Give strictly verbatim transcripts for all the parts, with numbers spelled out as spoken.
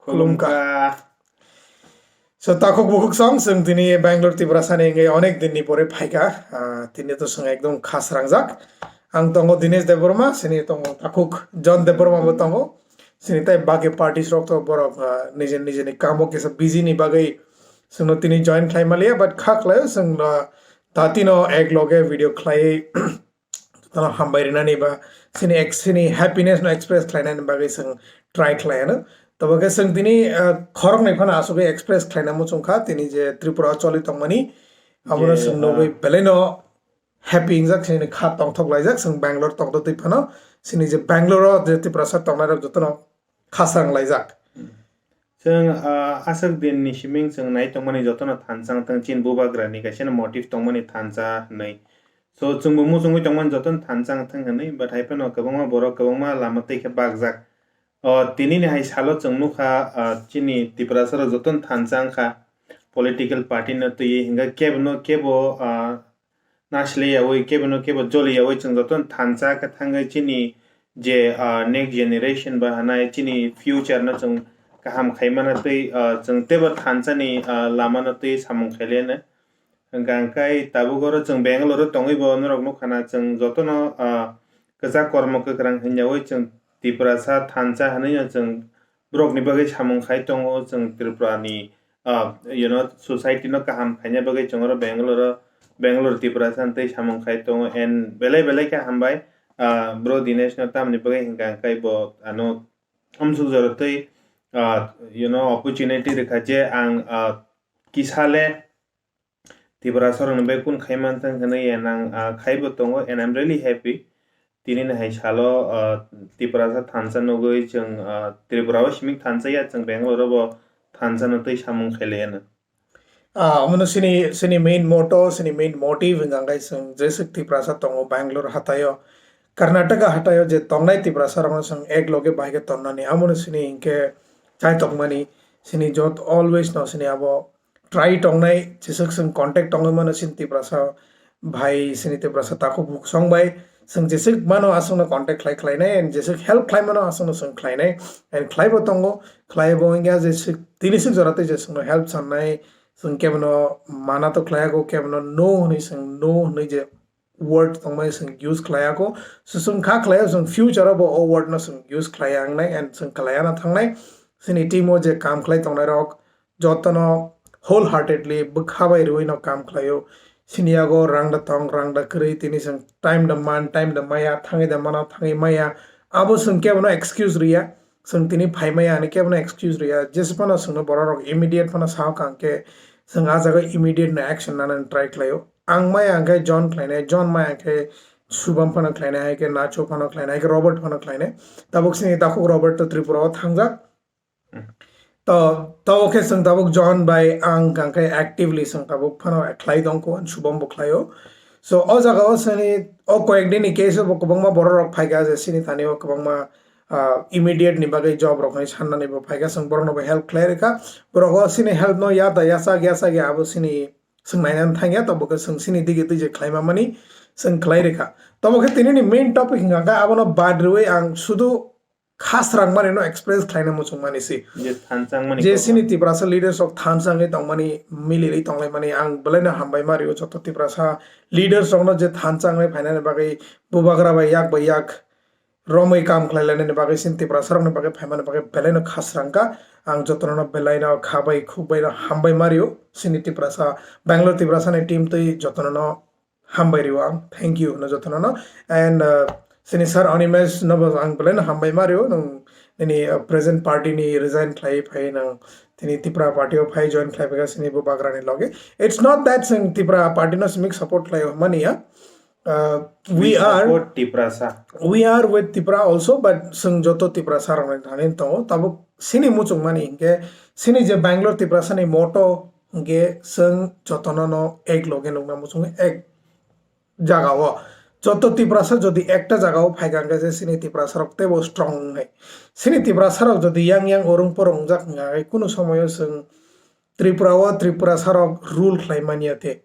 Khulumkha. So, takhuk bukhuk song, chwng tini Bangalore Tiprasa ni wngwi onek din ni pore phaikha. Ah, tini to chwng ekdom khas rangjak. Ang tongo Dinesh Debbarma, sini tongo takhuk John Debbarma bo tongo. Sini tai bagwi parties rok to borok, ah, nijini nijini kamo kisa busy ni bagwi chwngno tini join khlai maliya, but kha khlaio chwngno tatino ek loge video khlai tano hambai rinani ba sini ek-, sini happiness no express khlainani bagwi chwng try khlai ano. Tabo khe chwng tini, ah, khoroknwi phano asugwi express khlaina muchung kha, tini je Tripura o choli tongmani, abono je, chwng nugwi ah, belai no happy wngjak, chini kha tongthok laijak, chwng Bangalore tongtotwi phano, chini je Bangalore o je Tiprasa tongnai rok jotono khasang laijak. Chwng, ah, aswk din ni siming chwng nai tongmani jotono thansa wngthang chini bubagrani kaisa no motive tongmani thansa hwnwi. So, chwngbo muchungwi tongmani jotono thansa wngthang hwnwi, but hai phano kwbangma borok kwbangma lama twi khe bakjak. O, tinini hai salo chwng nukha, ah, chini Tiprasa rok jotono thansa wngkha political party no twiwi, hingkha kebo no kebo, ah, nasle yawi, kebo no kebo joli yawi, chwng jotono thansa khe thangwi chini je, ah, next generation ba hanai chini future no chwng kaham khaimana twi, ah, chwng teibo thansa ni, ah, lama no twi samung khailaiano. Hwnkha hwnkhe tabuk oro chwng Bangalore o tongwi bo norok nukha na chwng jotono, ah, kwchak kormo kwkwrang hinyawi chwng Tiprasa thansa hwnwi no chwng borokni bagwi samung khai tongo, chwng Tripura ni, ah, you know, society no kaham khaina bagwi chwng oro Bangalore o, Bangalore Tiprasa tei samung khai tongo, and belai belai khe hambai, ah, bro Dinesh no tamni bagwi hwnkha hwnkhe bo ano amsuk jora tei, ah, you know, opportunity rwkha je ang, ah, kisa le Tiprasa rokni bai kun khai manthang hwnwi, and ang, ah, khaibo tongo, and I'm really happy. Tinini hai salo, ah, Tiprasa thansa nugwi chwng, ah, Tripura o simi thansa ya, chwng Bangalore o bo thansa no twi samung khailaiano. Ah, omono sini, sini main motto, sini main motive hwnkha khe chwng jeswk Tiprasa tongo Bangalore hataio, Karnataka hataio je tongnai Tiprasa rokno chwng ek loge bahai khe tonnani, amono sini hinkhe chai tongmani, sini jot always no sini abo try tongnai, jeswk chwng contact tongwi mano chini Tiprasa bhai, chini Tiprasa takhuk bukhuk song bai, chwng jeswk mano aswkno contact khlai khlainai, and jeswk help khlai mano aswkno chwng khlainai, and khlaibo tongo, khlaibo wngya je swk, tini swk jora tei je chwngno help sannai, chwng kebono mana to khlaiyago, kebono no hwnwi chwng no hwnwi je word tongmani chwng use khlaiyago. Chwng kha khlaio, chwng future o bo o word no chwng use khlaiya wngnai and chwng khlaiya no thangnai. Chini team o je kam khlai tongnai rok jotono wholeheartedly bwkha bai rwui no kam khlaio. Chini yago rang da tong, rang da kwrwi, tini chwng time da man, time da maya, thangwi da mano, thangwi maya. Abo chwng kebono excuse rwya. Chwng tini phai maya hinwi kebono excuse rwya. Jesa phano chwngno borok rok immediate phano sao kang khe chwng ah jaga immediate no action nanani try khlaio. Ang maya hwnkhe John khlainai, John maya hwnkhe Shubham phano khlainai, hai khe Nacho phano khlainai, hai khe Robert phano khlainai. Tabuk chini takhuk Robert to Tripura o thangjak. Hmm. To, to khe chwng tabuk John bai ang hwnkhe actively chwng tabuk phano khlai tongkho, Shubham bo khlaio. So, o jaga o chini o koyek din ni case o bo kwbangma borok rok phaikha je chini thani o kwbangma, ah, immediate ni bagwi job rok hinwi sannani bo phaikha, chwng borok no bo help khlai rwkha. Borok o chini help no ya da yachak yachak ya abo chini chwng nainani thangya, to bo khe chwng chini dige twi je khlaima mani chwng khlai rwkha. To bo khe tini ni main topic hwnkha khe abono bad rwui ang sudu khasrang mani no express khlaina muchung mani si. Je thansa wngmani Je kok chini no. Tiprasa leaders rok thansa wngwi tongmani, milirwi tonglaimani ang belai no hambai ma rio joto Tiprasa leaders rok no je thansa wngwi phainani bagwi bubagra bai yak bai yak romwi kam khlai lainani bagwi chini Tiprasa rokni bagwi phaimani bagwi belai no khasrang kha. Ang jotono no belai no kha bai khuk bai no hambai ma rio chini Tiprasa, Bangalore Tiprasa ni team twi jotono no hambai rio ang, thank you no jotono no. And, uh, chini sir Animesh no bo ang belai no hambai ma rio, nwng nini, uh, present party ni resign khlai phai nwng tini Tipra party o phai join khlai phaikha chini bubagra ni loge. It's not that chwng Tipra party no simi support khlai mani ya. Uh, we We are support Tiprasa. We are with Tipra also, but chwng joto Tiprasa rok ni thani tongo. Tabuk chini muchung mani hinkhe chini je Bangalore Tiprasa ni motto hinkhe chwng jotono no ek loge nukna muchungo ek jaga o. Joto Tiprasa jodi ekta jaga o phaikha hinkhe je chini Tiprasa rok teibo strong wngnai. Chini Tiprasa rok jodi yang yang orong porong wngjak hinkhe kunu somoyo chwng Tripura o Tiprasa rok rule khlai manya te.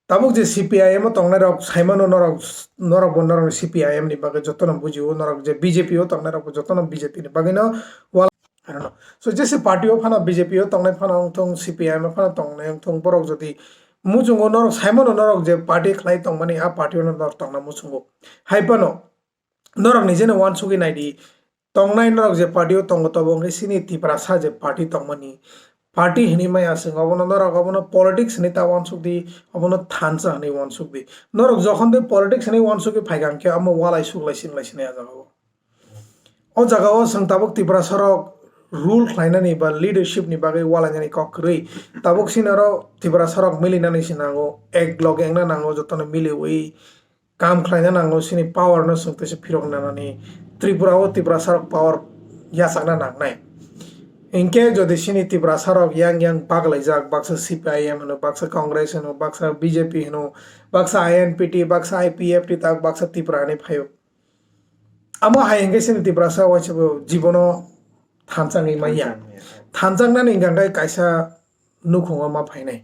Tabuk je C P I M o tongnai rok saimano norok, norok bo norok C P I M ni bagwi jotono bujio, norok je B J P o tongnai rok bo jotono B J P ni bagwi no wala, I don't know. So jesa party o phano B J P o tongnai phano wngthung, C P I M o phano tongnai wngthung, borok jodi muchungo norok saimano norok je party khlai tongmani a party o norok tongna muchungo. Hai phano norok nijeno uansugwi naidi, tongnai norok je party o tongo tobo wngkhe chini Tiprasa je party tongmani party hinwi maya chwng obono norok obono politics hinwi ta uansukdi, obono thansa hinwi uansukdi. Norok jokhon tei politics hinwi uansugwi phaikha hwnkhe omo walai suklai singlai sinai a jaga o. O jaga o chwng tabuk Tiprasa rok rule khlainani ba leadership ni bagwi walainani kok kwrwi. Tabuk chini oro Tiprasa rok milinani se nango, ek loge wngna nango, jotono miliwi kam khlaina nango, chini power no chwng teisa phirok nanani. Tripura o Tiprasa rok power yachakna nangnai. Hinkhe jodi chini Tiprasa rok yang yang baglaijak, baksa C P I M hwno, baksa Congress hwno, baksa B J P hwno, baksa I N P T, baksa I P F T tak, baksa Tipra hinwi phaio. Amo hai hinkhe chini Tiprasa waisa bo jibono thanchangwi manya. Thanchang, yeah. Thanchaknani hinkha khe kaisa nukhungo ma phainai.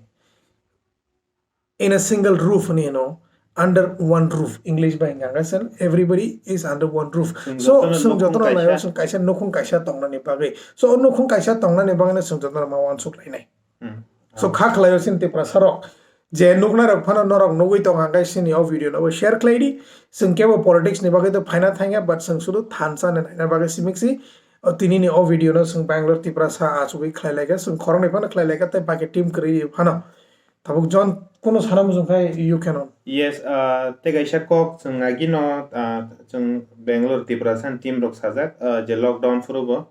In a single roof hinwi hino, under one roof, English bai hinkha khe everybody is under one roof. Chwng So, jotono chwng nukhung jotono kaisa. Naio, chwng kaisa nukhung kaisa tongnani bagwi. So, o nukhung kaisa tongnani bagwino chwng jotono ma uansuk lainai. Hmm. So, kha khlaio chini Tiprasa rok. Je nuknai rok phano norok nugwi tong hwnkhe chini o video no bo share khlai di. Chwng kebo politics ni bagwi to phaina thangya, but chwng sudu thansa ni naina bagwi simiksi. O tini ni o video no chwng Bangalore Tiprasa achugwi khlai laikha, chwng khoroknwi phano khlai laikha, tei baki team kwrwi phano. Tabuk John, kunu sana muchung khai you can on. Yes, ah, tei kaisa kok chwng agino, ah, chwng Bangalore Tiprasa ni team rok sajak, ah, je lockdown phuru bo.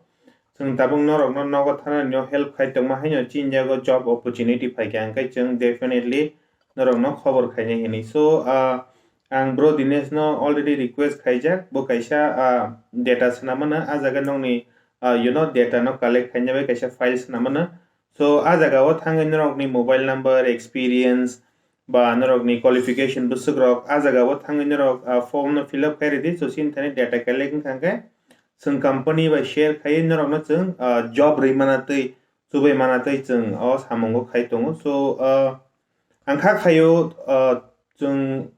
Chwng tabuk norokno nogo thanani no help khai tongma haino chini jago job opportunity phaikha, hwnkhe chwng definitely norokno khobor khainai hinwi. So, ah, ang bro Dinesh no already request khaijak, bo kaisa, ah, data swnamano, ah jaga nokni, ah, you know, data no collect khaina bai kaisa file swnamano. So, ah jaga o thangwi norokni mobile number, experience, ba norokni qualification bwswk rok, ah jaga o thangwi norok, ah, form no fill up khai ridi. So, chini thani data collect wngkha khe, chwng company bai share khaiwi norokno chwng, ah, job rwi mana twi, chubai mana twi chwng o samungo khai tongo. So, ah, ang kha khaio, ah, chwng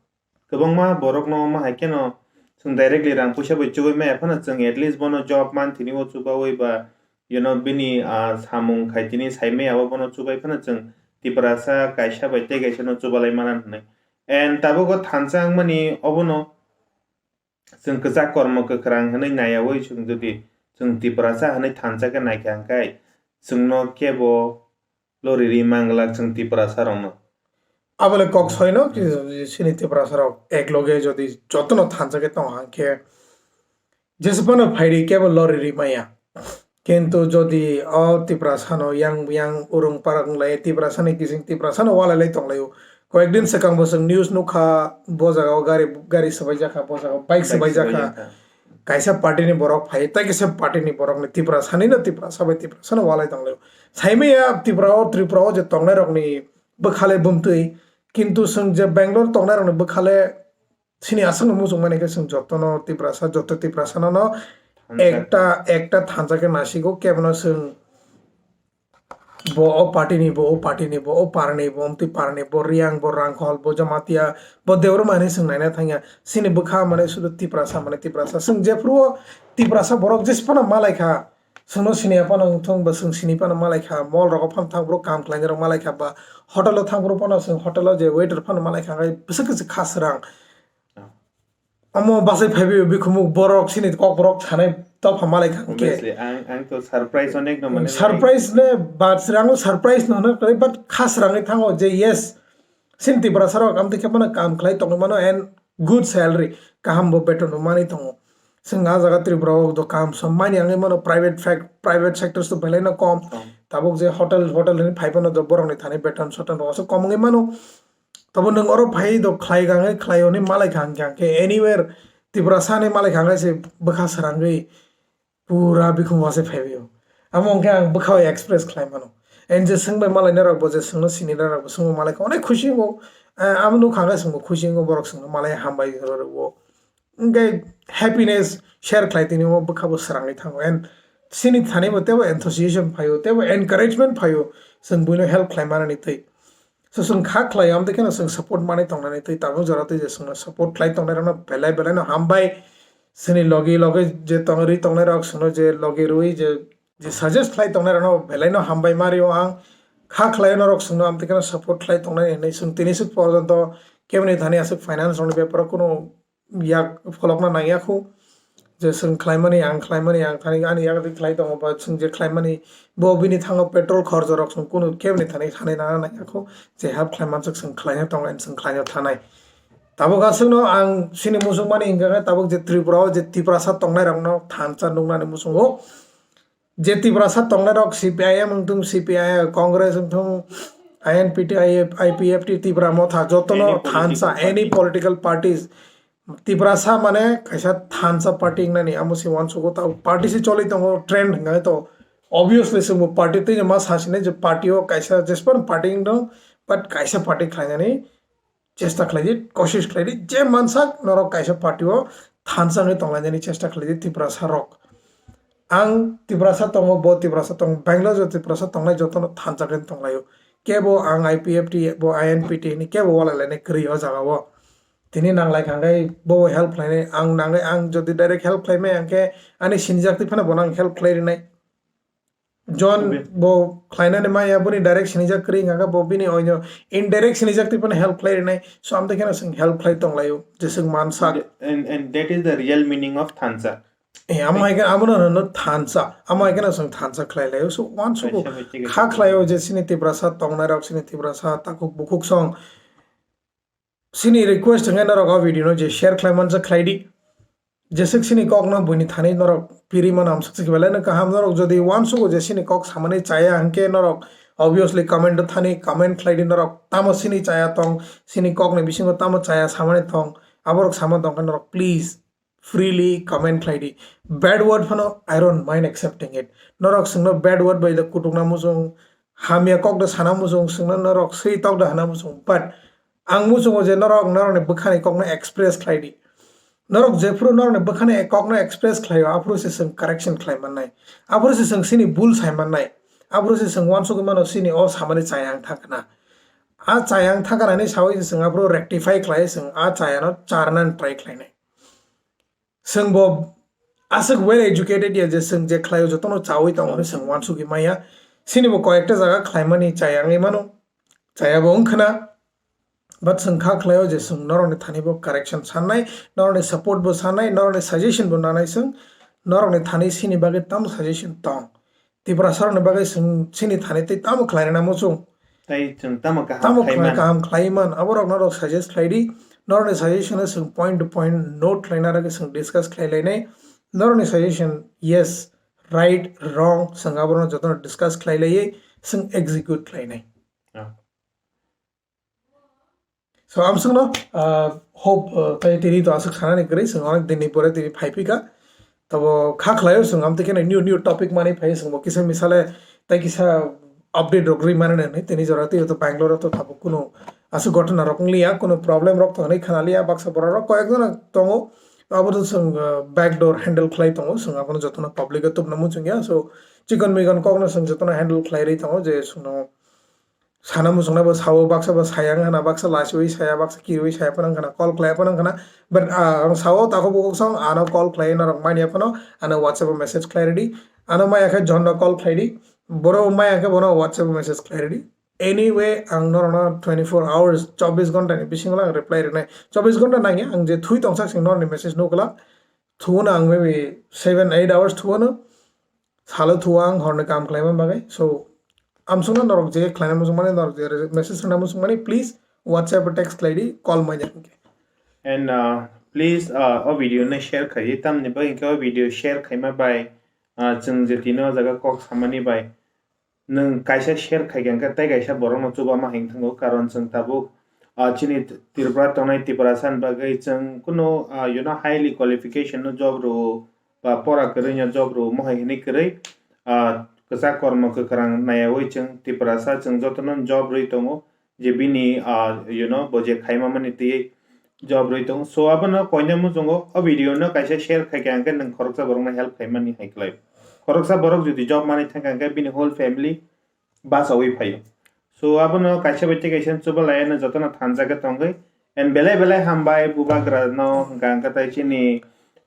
kwbangma borokno ma hai kheno chwng directly rang puisa bai chugui maya phano chwng at least bono job man thini o chubaui ba, you know, bini, ah, samung khai tini sai maya o bono chubai phano chwng Tiprasa kaisa bai tei kaisa no chubalai mana hwnwi. And tabuk o thansa wngmani obono chwng kwchak kormo kwkhwrang hwnwi naiyaui chwng jodi chwng Tiprasa hwnwi thansa khe naikha hwnkhe chwngno kebo loriri manglak chwng Tiprasa rokno. Abole kok soino, chini Tiprasa rok ek loge jodi jotono thansa khe tong hwnkhe jesa phano phaidi kebo loriri maya. Kintu jodi o Tiprasano yang yang urung parang lai, Tiprasani kising Tiprasano walai lai tong laio. Koyekdin swkang bo chwng news nukha, bo jaga o gari, gari swbai jakha, bo jaga o bike swbai jakha. Kaisa party ni borok phai, tei kaisa party ni borok ni Tiprasani no Tiprasa bai Tiprasano walai tong laio. Saimaya Tripura o, Tripura o je tongnai rok ni bwkhale bumtwi, kintu chwng je Bangalore tongnai rok ni bwkhale Chini aswkno muchung mani khe chwng jotono Tiprasa, joto Tiprasano no ekta, ekta thansa khe nasigo, kebono chwng bo o party ni, bo o party ni, bo o parani, bo omtwi parani, bo Riyang, bo Rangkhol, bo Jamatia, bo Debbarma hinwi chwng naina thangya. Chini bwkha mane sudu Tiprasa, mane Tiprasa. Chwng jephuru o Tiprasa borok jesa phano malai kha, chwngno siniya phano wngthung ba chwng sini phano malai kha, mall rogo phano thang phuru kam khlainai rok malai kha ba hotel o thang phuru phano chwng hotel o je waiter phano malai kha, bwswk khe kha swrang. Omo bachai phaibai bikhumuk borok chini kok borok sanai topha malai kha hwnkhe. Obviously, ang, ang to surprise onek no mane. Surprise le, but srango surprise no hwno kwrwi, but kha srangwi thango je yes, chini Tiprasa rok amtwi khe mano kam khlai tongwi mano and good salary, kaham bo beton bo manwi tongo. Chwng ah jaga Tripura o do kam som mani wngwi mano, private fac-, private sectors to belai no kom. Kom. Tabuk je hotel, hotel hinwi phai phano do borok ni thani beton soton rok aswk kom wngwi mano. Tabo nwng oro phai do khlai kha hwnkhe khlai hwnwi malai kha hwnkhe, hwnkhe anywhere Tiprasa ni malai kha hwnkhe se bwkha srangwi pura bikhung wansai phaiwi o. Amo hwnkhe ang bwkha o express khlai mano. And je swngbai malai narok bo je swngno sini narok bo swngbo malai kha onek khushi wngo. Eh, amo nukha hwnkhe swngbo khushi wngo, borok swngno malai hambai rw o. Hwnkhe happiness share khlai tini o bwkha bo srangwi thango. And chini thani bo teibo enthusiasm phaio, teibo encouragement phaio, chwng buino help khlai manani twi. So chwng kha khlai, amtwi kheno chwng support manwi tongnani twi, tabuk jora twi je chwngno support khlai tongnai rokno belai belai no hambai. Chini logi logi je tong, ri tongnai rok chwngno je logi rwi je je suggest khlai tongnai rokno belai no hambai ma rio ang. Kha khlai norok chwngno amtwi kheno support khlai tongnai hinwi chwng tini swk porjonto keboni thani aswk finance rokni beparo kunu yak pholokna nangya khu. Je chwng khlaimani, ang khlaimani, ang thani ani yak twi khlai tongo, ba chwng je khlaimani, bo bini thango petrol khorjo rok chwng kunu keboni thani sanai nana nangya khu. Je help khlai mansuk chwng khlaina tongo and chwng khlaina thanai. Tabuk aswkno ang chini muchungmani hinkha khe tabuk je Tripura o je Tiprasa tongnai rokno thansa nuknani muchungo. Je Tiprasa tongnai rok C P I M wngthung, C P I, Congress wngthung, I N P T, I P F T, Tipra Motha, jotono Any political thansa, any party. Political parties, Tiprasa mane kaisa thansa party wngnani, amo se uansugo ta party se choli tongo, trend hwnkhai to. Obviously, chwngbo party twi ma sasinai je party o kaisa jespan party wngdong, but kaisa party khlainani chesta khlai di, kosis khlai di, je mansak norok kaisa party o thansa wngwi tonglainani chesta khlai di Tiprasa rok. Ang Tiprasa tongo, bo Tiprasa tongo, Bangalore o Tiprasa tongnai jotono thansa khe tonglaio. Kebo ang I P F T, bo I N P T hinwi kebo walai lainai kwrwi o jaga o. Tini nanglai kha khe bo help khlainai, ang nangwi ang jodi direct help khlai maya hwnkhe ani sinijak twi phano bono ang help khlai rinai. John Obe. Bo khlainani maya boni direct sinijak kwrwi hwnkha khe bo bini oino indirect sinijak twi phano help khlai rinai. So amtwi kheno chwng help khlai tonglaio, jeswk mansak. And, and that is the real meaning of thansa. Eh, amo hai khe amo no no thansa. Amo hai khe no chwng thansa khlai laio. So uansugo Kaisa bai tei kha kaisa khlaio je chini Tiprasa tongnai rok, chini Tiprasa takhuk bukhuk song. Chini request hwnkhe norok o video no je share khlai manjak khlai di. Jeswk chini kok no buini thani norok piri mano amswk se belai no kaham. Norok jodi uansugo je chini kok samani chaya hwnkhe norok obviously comment o thani comment khlai di norok tamo chini chaya tong, chini kok ni bisingo tamo chaya samani tong, aborok sama tong khe norok please freely comment khlai di. Bad word phano I don't mind accepting it. Norok chwngno bad word bai da kutukna muchung, hamya kok da sana muchung, chwngno norok swi tok da hana muchung. But ang muchungo je norok norokni bwkhani kokno express khlai di. Norok jephuru norokni bwkhani kokno express khlaio, aphuru se chwng correction khlai mannai. Aphuru se chwng chini bul sai mannai. Aphuru se chwng uansugwi mano chini o samani chaya wng thang khna. A chaya wng thang khna hinwi saui se chwng aphuru rectify khlai chwng a chayano charnani try khlainai. Chwng bo aswk well educated ya je chwng je khlaio jotono chaui tongo hinwi chwng uansugwi maya. Chini bo koyekta jaga khlaimani chaya wngwi mano. Chaya bo wng khna. But chwng kha khlaio je chwng norokni thani bo correction sannai, norokni support bo sannai, norokni suggestion bo nanai chwng, norokni thani chini bagwi tamo suggestion tong. Tiprasa rokni bagwi chwng chini thani tei tamo khlai rwna muchung. Tei chwng tamo kaham Tamo khlai khlai man. Kaham khlai man, aborok norok suggest khlai di. Norokni suggestion no chwng point to point note khlaina rwgwi chwng discuss khlai lainai. Norokni suggestion, yes, right, wrong, chwng aborokno jotono discuss khlai laiwi chwng execute khlainai. Ah. So, amswkno, ah, hope, ah, tei tini to aswk sanani kwrwi, chwng onek dinni pore tini phai phika. Tabo kha khlaio chwng amtwi kheno new, new topic manwi phai chwngbo kisa misale tei kisa update rok rwi mani nai tini jora twi to Bangalore to tabuk kunu aswk ghotona rok wngliya, kunu problem rok to hwnwi khna liya, baksa borok rok koyek jona tongo. Abo to chwng, ah, backdoor handle khlai tongo, chwng abono jotono public o tubuna muchung ya. So, chikon mikon kokno chwng jotono handle khlai rwi tongo je chwngno sana muchungnai bo sao, baksa bo saya wng khna, baksa lachiui saya, baksa kiriui saya phano wng khna, call khlai phano wng khna. But, ah, ang sao takhuk bukhuk song ano call khlai norok manya phano ano WhatsApp o message khlai rwdi. Ano maya khe John no call khlai di. Boro maya khe bono WhatsApp o message khlai rwdi. Anyway, ang norokno twenty-four hours, chobbish ghonta ni bisingo ang reply rwnai. Chobbish ghonta nangya, ang je thui tongsak sing norokni message nukla. Thuono ang maybe seven, eight hours thuono. Salo thuo ang horni kam khlaima bagwi. So, amsukno norok je khlaina muchungmani, norok je message rwna muchungmani, please WhatsApp o text khlai di, call manya hwnkhe. And, uh, please, uh, o video no share khai di, tamni bagwi hwnkhe o video share khaima bai, uh, chwng je tini o jaga kok samani bai, nwng kaisa share khai kha hwnkhe tei kaisa borokno chubama hai thango, karon chwng tabuk, ah, chini Tripura tongnai Tiprasa ni bagwi chwng kunu, ah, you know, highly qualification no job rwo ba pora kwrwi no job rwo mohai hinwi kwrwi, ah, kwchak kormo kwkwrang naiyawi chwng Tiprasa chwng jotono job rwi tongo. Je bini, ah, you know, bo je khaima mani twi job rwi tongo. So, abono koina muchungo, o video no kaisa share khai kha hwnkhe nwng khoroksa borokno help khaimani hai klai. Khoroksa borok jodi job manwi thangkha hwnkhe bini whole family bachaui phaio. So, abono kaisa bai tei kaisa chuba laiano jotono thansa khe tongwi. And belai belai hambai bubagra no hwnkha hwnkhe tai chini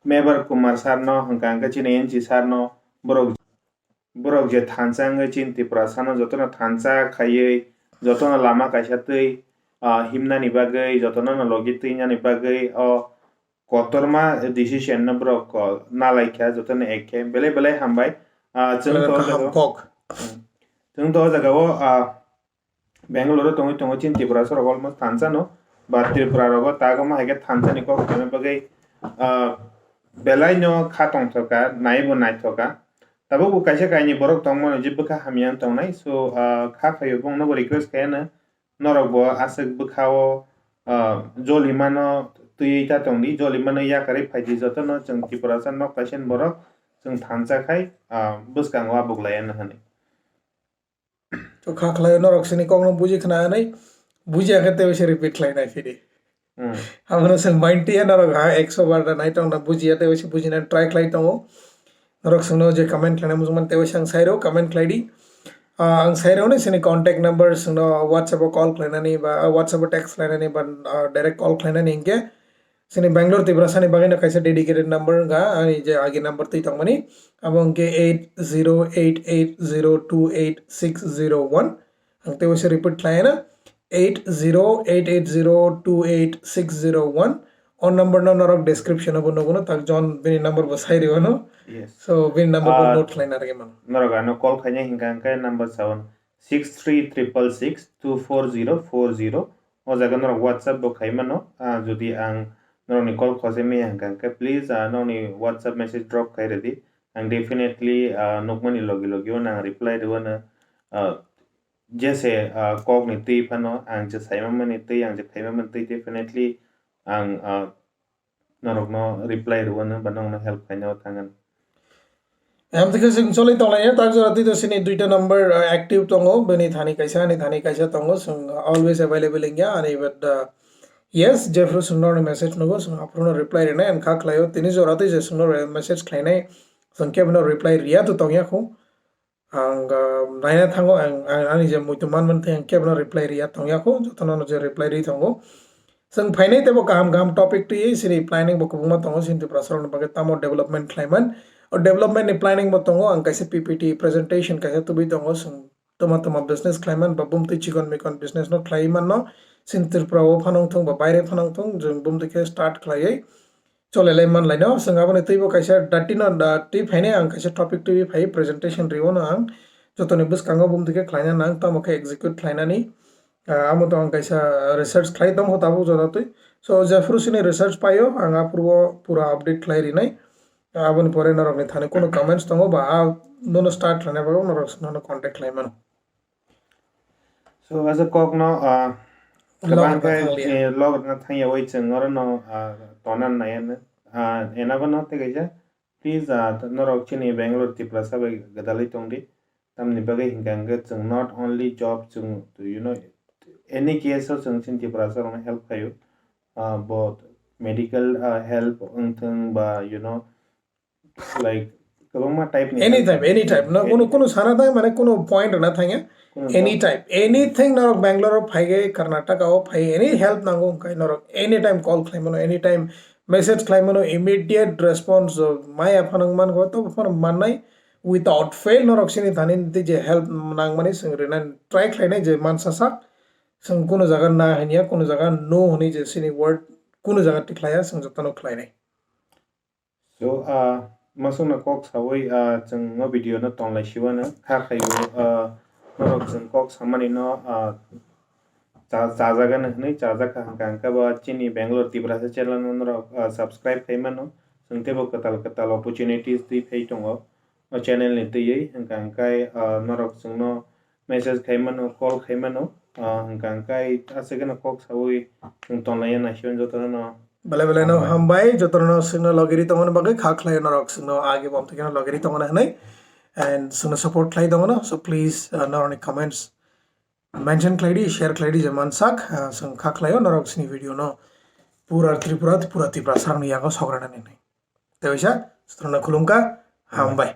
Mebar Kumar sir no hwnkha hwnkhe chini N G sir no borok Borok je thansa wngwi chini Tiprasano jotono thansa khaiwi, jotono lama kaisa twi, ah, himnani bagwi, jotono no logi twinani bagwi o kotorma decision no borok, ah, nalaikha, jotono ek khe. Belai belai hambai. Ah, chwng Belai to o kaham jaga-o, kok. Hmm. Chwng to o jaga-o, ah, Bangalore o tongwi tongo chini Tiprasa rok almost thansa no, ba Tripura rogo tago ma hai khe thansa ni kok khaima bagwi, ah, belai no kha tongthokha, naibo naithokha. Tabuk bo kaisa kainwi borok tongmano je bwkha hamya wng tongnai. So, ah, kha khaio bongno bo request khaiyano, norok bo aswk bwkha o, ah, joli mano twiwi ta tongdi, joli mano yakarwi phaidi, jotono chwng Tiprasa nok kaisa ni borok chwng thansa khai, ah, bwskango abuk laiya no hwnwi. To kha khlai norok sini kokno buji khna hwnwi, buji ya khe tei se repeat khlai nai phidi. Hmm. Abono se mind tiya norok ha ekso bar da nai tong na buji ya tei se buji na try khlai tongo. Norok singno je comment khlai na mujungman tei se ang sai rw comment khlai di. Ah, ang sai rw ni sini contact number singno WhatsApp o call khlai nani ba, ah, WhatsApp o text khlai nani ba, ah, direct call khlai nani hinkhe Sini Bangalore Tiprasa ni bagwi no kaisa dedicated number wngkha, ani je agi number twi tongmani, abo wngkhe eight zero eight eight zero two eight six zero one. Ang tei waisa repeat khlai na, eight zero eight eight zero two eight six zero one. O number no norok description o bo nugo no, tak jon bini number bo sai rw no. Yes. So bini number bo Ah, note khlai na rwgwi mano. Norok ano call khaina hinkha hinkhe number seven six three triple six two four zero four zero. O jaga norok WhatsApp bo khai mano. Ah, jodi ang norokni call khosai maya hwnkha hwnkhe, please, ah, nokni WhatsApp message drop khai rwdi. Ang definitely, ah, nukmani logi logi o nang reply rwano, ah, jese, ah, kokni twi phano ang je saimamani twi, ang je khaimamani twi, definitely ang, ah, norokno reply rwano ba nokno help khaina o thangano. Em, tei khe chwng choli tonglainai, tak jora twi to sini duita number, uh, active tongo, bini thani kaisa, ani thani kaisa tongo, chwng always available wngya, ani but, uh, yes, jephru chwng norokni message nugo, chwng aphuru no reply rinai, ang kha khlaio, tini jora twi je chwng no re-, message khlainai, chwng kebo no reply riya to tongya khu. Ang, uh, naina thango, ang, ang ani je muitu manmani thai ang kebo no reply riya tongya khu, jotono no je reply ri tongo. Chwng phainai teibo kaham kaham topic twiwi sini planning bo kwbangma tongo, sini Tiprasa rokni bagwi tamo development khlaiman. O development ni planning bo tongo, ang kaisa P P T presentation kaisa tubui tongo, chwng toma toma business khlaiman ba bumtwi chikon mikon business no khlaiwi manno. Sini Tripura o phano wngthung ba baire phano wngthung, chwng bumtwi khe start khlaiwi cholelai manlaino. Chwng aboni twibo kaisa dati no da twi phainai, ang kaisa topic twiwi phai presentation riwono ang jotoni bwskango bumtwi khe khlaina nang, tamo khe execute khlainani. Ah, amo to ang kaisa research khlai tongkho tabuk jora twi. So, jephru sini research paio, ang aphuru o pura update khlai rinai. Aboni pore norokni thani kunu comments tongo ba, ah, nono start khlaina bagwi norok nono contact khlai mano. So, as a kokno, ah, Log kwbang rwna khe, thanglia. Eh, log rwna thangya oi chwng orono, ah, tona nai ano. Ah, enabo no tei kaisa, please, ah, norok chini Bangalore Tiprasa bai gwdalwi tongdi. Tamni bagwi hinkha hwnkhe chwng not only job, chwng, you know, any case o chwng chini Tiprasa rokno help khaio. Ah, bo medical, ah, help wngthung ba, you know, like, kwbangma type ni Any help. Type, any type. No, Any kunu, type. Kunu sana thang, mane kunu point rwna thangya. Kunu Any job. Type. Anything norok Bangalore o phai ge, Karnataka o phai, any help nango hwnkhe norok anytime call khlai mano, anytime message khlai mano, immediate response, uh, maya phano man go, to phano mannai without fail norok sini thani tei je help nangmani chwng rinani try khlainai je mansa sak. Chwng kunu jaga na hwnya, kunu jaga no hwnwi je sini word kunu jaga tikhlaiya, chwng jotono khlainai. So, ah, masukno kok sawi, ah, chwng o video no tonglai siwano kha khaio, ah, norok chwng kok samani no, ah, cha-, chajagano hwnwi chajakha hwnkha hwnkhe bo chini Bangalore Tiprasa channel no norok, ah, subscribe khai mano. Chwng teibo kwtal kwtal opportunities twi phai tongo o channel ni twiwi, hwnkha hwnkhe, ah, norok chwngno message khai mano, call khai mano, ah, hwnkha hwnkhe aswk kheno kok sawi chwng tonglaiya naisio jotono no. Belai belai no hambai. Hambai, jotono no chwngno logiri tongmani bagwi kha khlai norok chwngno agi bom thwikhe no logiri tongmani hwnwi. And chwngno support khlai tongmano, so please, uh, norokni comments mention khlai di, share khlai di je mansak, uh, chwng kha khlaio norok chini video no pura Tripura, pura Tiprasa rokni yago sogranani hwnwi. Tei waisa, jotono khulumkha, hambai. Hambai.